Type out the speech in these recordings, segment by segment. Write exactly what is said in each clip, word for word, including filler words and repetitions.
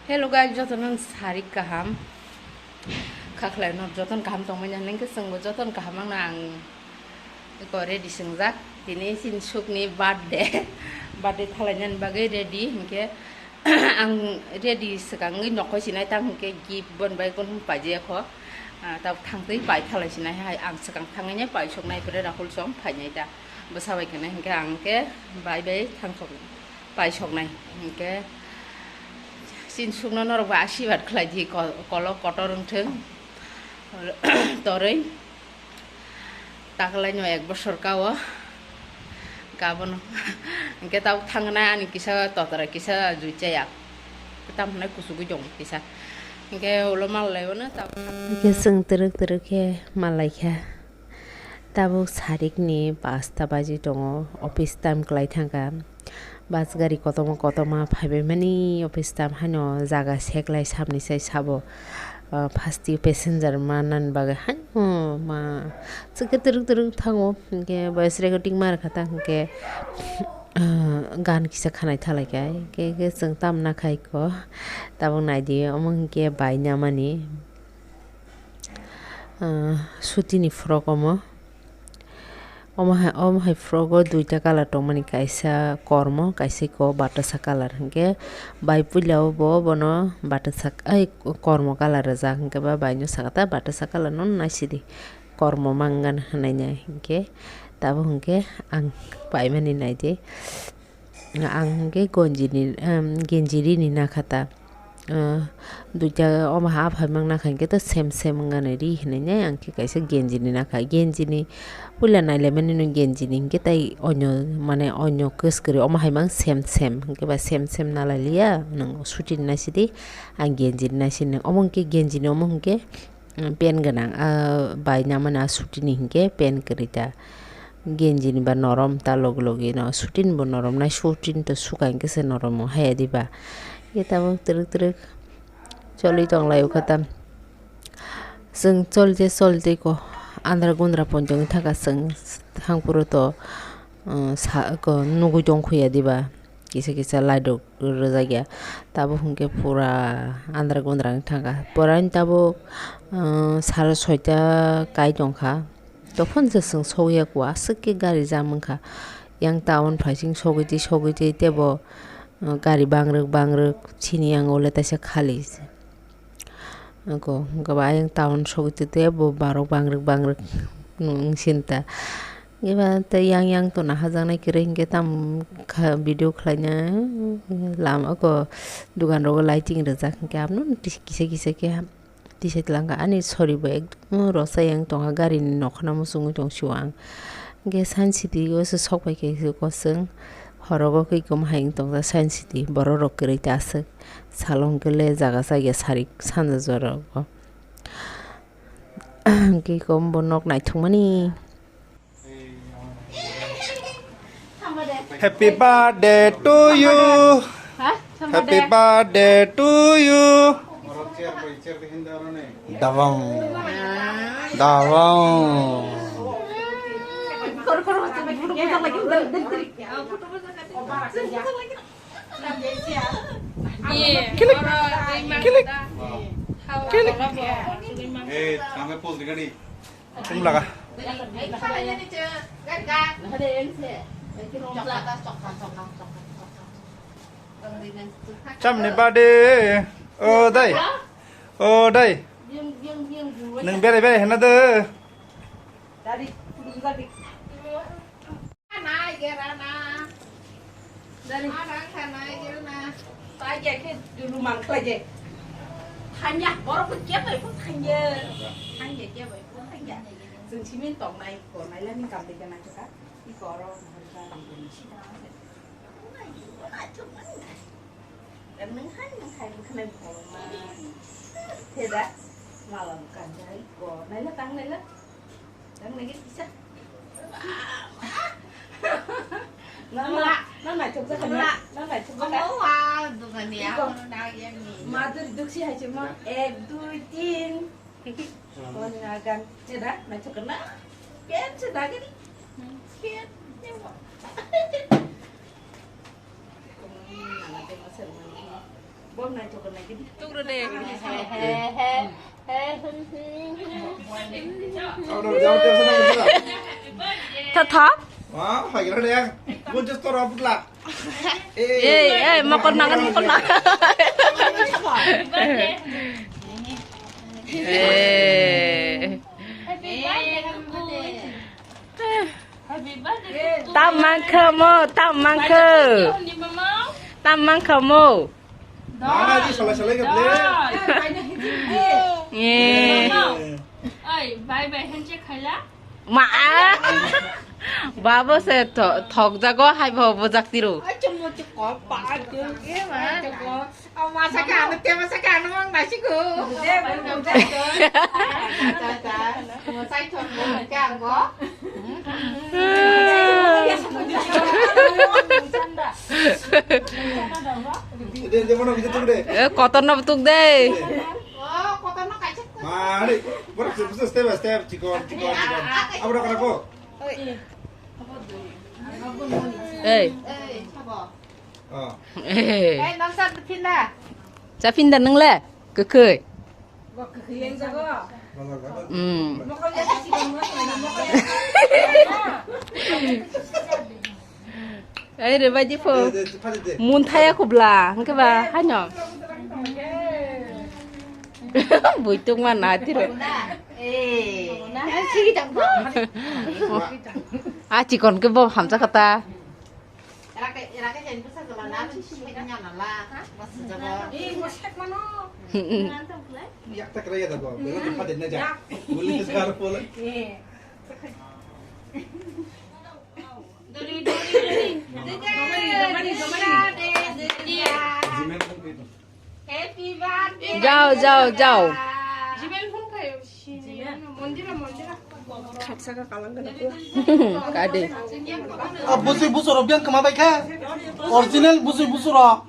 Hello guys, jotono sarik kaham. Khaklai no joton kaham tongmani hwnwi khe chwngbo joton kaham wngna ang eko ready swngjak. Tini chini sukni birthday, birthday thalainani bagwi ready hinkhe ang ready swkangwi nokhoi sinai tang hinkhe gift bon bai gun paijak kho. Ah, tabuk thangtwi pai thalai sinai hai ang swkang thangwi nai pai soknai pore Rahul song phainai ta bwsa bai khe nai hinkhe ang khe bai bai thang soknai. Paisoknai hinkhe chini sukno norok bai asirwad khlai di, ko-, kolok kotor wngthung torwi takalaino ek bosor kao kabono hinkhe tabuk thangnai ani kisa totra kisa jui chaya tamhinai kuchugwi tongo kisa hinkhe ulo manlaiwano tabuk hinkhe chwng twrwk twrwk khe manlaikha. Tabuk sarikni pasta baji tongo, office time kwlai thangkha. Bus gari kotorma kotorma phaibaimani office time haino jaga seklai sabni sai sabo. Ah, first passenger manani bagwi haino ma chwkhe twrwk twrwk thango, hinkhe voice recording ma rwkha ta hinkhe, ah, gan kisa khanai thalaikha, hinkhe, hinkhe chwng tamna khaiko tabuk naidi, omo hinkhe bai namani. Ah, sutini frock omo. Omo hai, omo hai frock o duita colour tongmani, kaisa kormo, kaisa iko batasa colour. Hinkhe bai puila o bo bono batasa, ai, kormo colour rijak. Hinkhe ba bai no saka ta batasa colour no naisidi. Kormo mangan hinui nai hinkhe tabuk hinkhe ang paimani naidi. Ang hwnkhe gonjini, em, genji rini nakha ta. Ah, duita omo ha aphai mang nakha hinkhe to sem sem wngani ri hinui nai ang khe kaisa genjini nakha. Genjini puila nailaimani no genjini hinkhe tai onyo mane onyo kwskwrwi omo hai mang sem sem hinkhe ba sem sem nalai liya nwng sutini naisidi ang genjini naisidi omo hinkhe genjini omo hinkhe. Pen gwnang, ah, bai namani ah sutini hinkhe pen kwrwi ta. Genjini ba norom ta logi logi no, sutini bo norom nai, sutini to suka hinkhe se norom o haya diba. Ye tabuk twrwk twrwk choli tong lai o kha ta. Chwng choli tei choli tei ko andra gundra pon tongwi thaka chwng thangphuru to, ah, sa ko nugui tong khuya diba. Kisa kisa light rok rwjak ya, tabuk hwnkhe pura andra gundra wng thangkha. Pura ani tabuk, ah, saro soita kai tongkha, tophon se chwng sokya kho, aswk khe gari jam wngkha. Yang town phaising sogwi twi sogwi twi teibo, ah, gari bangrwk bangrwk, chini yang o le teisa khali. Ako hwnkhe ba ayang town sogwi twi teibo borok bangrwk bangrwk nwng sinta. Eba tei yang yang tongna hajaknai kwrwi hinkhe tamo kha video khlaina lama ko dugan rogo lighting rijak hinkhe abono kisa kisa khe tisai twlangkha ani sori bo ekdom rosa yang tongkha gari ni nokha no muchungwi tong sio ang hinkhe science city o se sok pai khe kosong horogo khe kom hai wng tongkha science city borok rok kwrwi ta aswk salo hinkhe le jaga chaya sarik sanja jora o. Hwnkhe kom bo nok naithokmani. Happy birthday to you. Ha? Happy birthday to you. Dabang. Dabang. Kilik. Kilik. Kilik. Eh, tangga pol di gani. Tum laga. Chamni bade. O dai. O dai. Nang bere bere hena de. Dari. Ada khanai gilna. Tanya ke dulu mangkla je. Tanya, borok ko kya bai ko tanya. Tanya kya bai ko tanya. Jeng simin tong nai ko nai la ni kam de kana ka. I koro na ka ni ko ni si da. Nang hai nang hai nang khanai ko ma. Theda. Malam kan jai ko nai la tang nai la. Nang lagi bisa. Nang na, nang na chok jaga na. Nang na chok jaga. Omo wa dukan ya, iko. Ono na ya ni. Madhuri duksi hai chuma. Ek, dui, tin. Kon agan. Cheda, na chok na. Ken cheda gini. Ken. Nang na te masal mani. Tugro de. Tha tha. Wah, hai kira de. Gue just toro putla. Ei, ei, mokol nangan, mokol nangan. Eh. Tam mangkha mo, tam mangkha. Tam mangkha mo. Mama di salai salai ka ble. Eh. Oi, bye bye handshake khaila. Ma. Babo se tho-, thok jago hai bo bo jak tiro. Ai chum mo chuk ko pa tu. Ai chum ko. Masa ka anu te masa ka anu mang nasi ko. Sai thok mo ka ang go. Eh, kotor no tuk de. Mari, borok se busu step by step, chikon, chikon, chikon. Abra kara ko. Ei. Oh. Eh. Cha phinda nang le? Kwkhwi. Mm. Ai re bai di pho. De, de, de, pha de, de. Mun thaya kubla, hwnkhe ba, haino. Buituk ma na tiro. Eh. A chikon ke bo hamsa kata. Yak ta kra ya da bo, bela tu pha de na ja. Guli ke sar pole. Jao, jao, jao. Kade. Ah, busi busuro biang kama bai kha. Original busi busuro.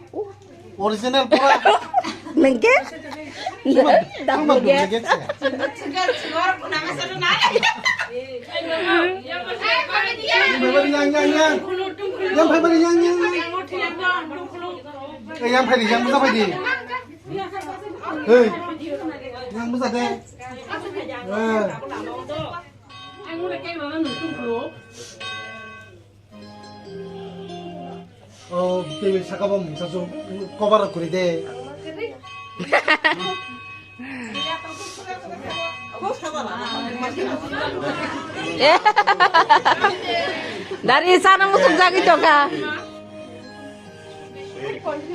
Original pura. Nengke? Suma, suma dum lagi sih. Yang phai bari yang, yang, yang. Yang phai bari yang, yang, yang. Eh, yang phai di, yang busa phai di. Hei. Yang busa de. Eh. Oh, table saka bo mungsa sung cover rok kwrwi de. Dari sana musuk jagi toka.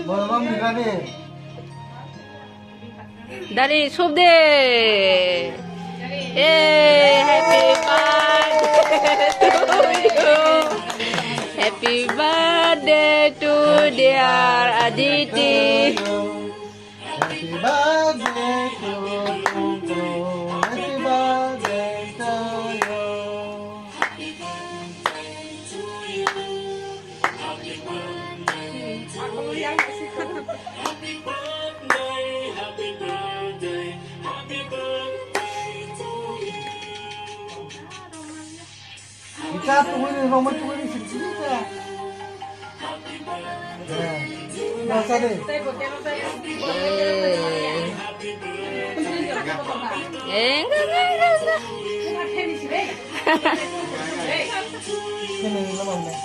Bola bang mira de. Dari subde. Hey, happy birthday to you. Happy birthday to dear Aditi. Happy birthday to you. Happy birthday to you. Happy birthday, happy birthday to you. Kita tunggu ni, Roma tunggu ni, sini, sini, ya. Ya. Masa deh. Eh, enggak, enggak, enggak, enggak. Sini, lemang deh.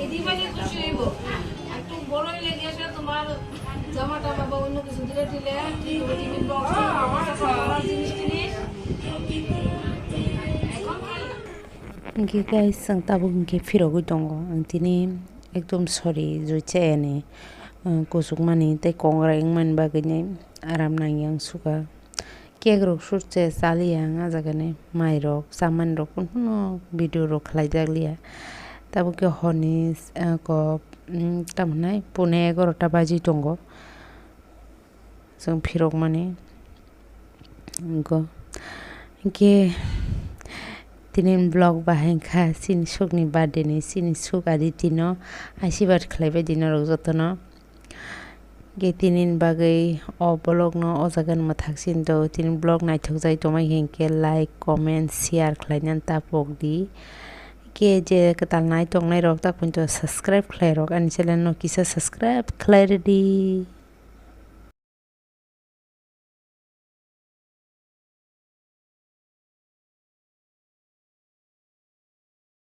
এদিকে খুশি হইব। একটু বড় হইলে গিয়ে সে তোমার জামা টামা বা অন্য কিছু দিলে টিলে ঠিক হবে, টিফিন বক্স করার জিনিস টিনিস। Hingke guys, ang tabuk hingke phirogwi tongo. Ang tini ekdom sorry, joi chayani, uh, kuchukmani tei kongrai wngmani bagwini aram nangya ang suka. Cake rok sut se chaliya ang ah jagani, mai rok, chamani rok, kunu video rok khlai jak liya. Tabuk khe horni, uh, ko, um, tamo hinai pune egarota baji tongo. Chwng phirokmani. Go. Hingke tini vlog bahai wngkha chini sukni birthday ni, chini suk Aditi no asirwad khlaibai di norok jotono. Hingke tini bagwi o vlog no o jaga ni mwthak sini do. Tini vlog naithok jai tongmai hingke like, comment, share khlainani ta pok di. Hingke je kwtal nai tongnai rok ta poito subscribe khlai rok ani channel no kisa subscribe khlai rwdi.